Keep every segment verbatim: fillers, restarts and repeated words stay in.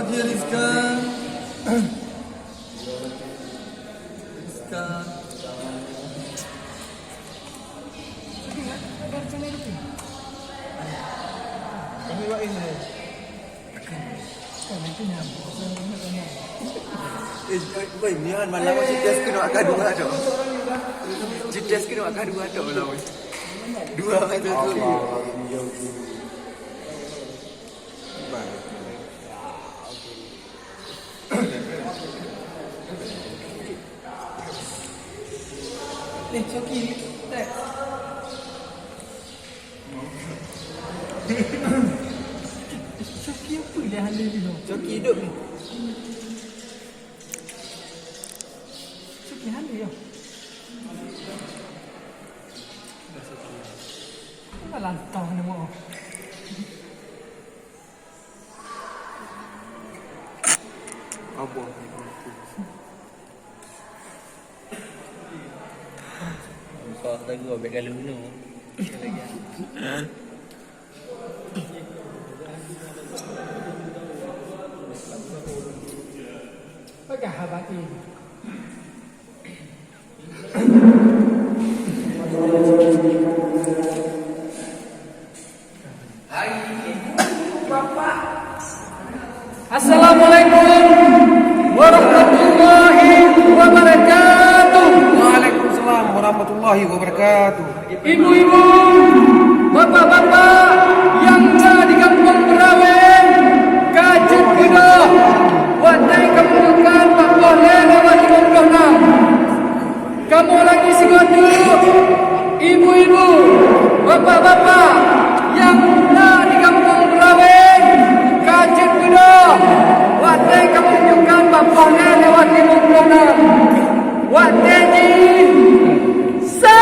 Rizka. Rizka. Kami buat ini. Eh, koi, koi, nyan malam masih test keunoe ka dua tok. Test keunoe ka dua tok malam. Dua kan satu. Ni, Coki, teks. Coki apa dia hana ni, noh? Coki hidup ni. Coki hana, ya? Apa lantau ni, mau? Apa? Muka aku tak gua, bek kalau bunuh. Peugah haba ini. Hai ibu, bapak. Assalamualaikum warahmatullahi wabarakatuh. Waalaikumsalam warahmatullahi wabarakatuh. Ibu-ibu, bapak-bapak nyang na di Gampông Beurawe, ka jeuet keudroe watèe kamoe meukat bak boh lhèe lewat limong ploh nam. Kamoe lagèe singoh teuk, ibu-ibu, bapak-bapak nyang na di Gampông Beurawe, ka jeuet keudroe watèe kamoe meukat bak boh lhèe lewat limong ploh nam. Watèe jih, sang!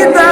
Kita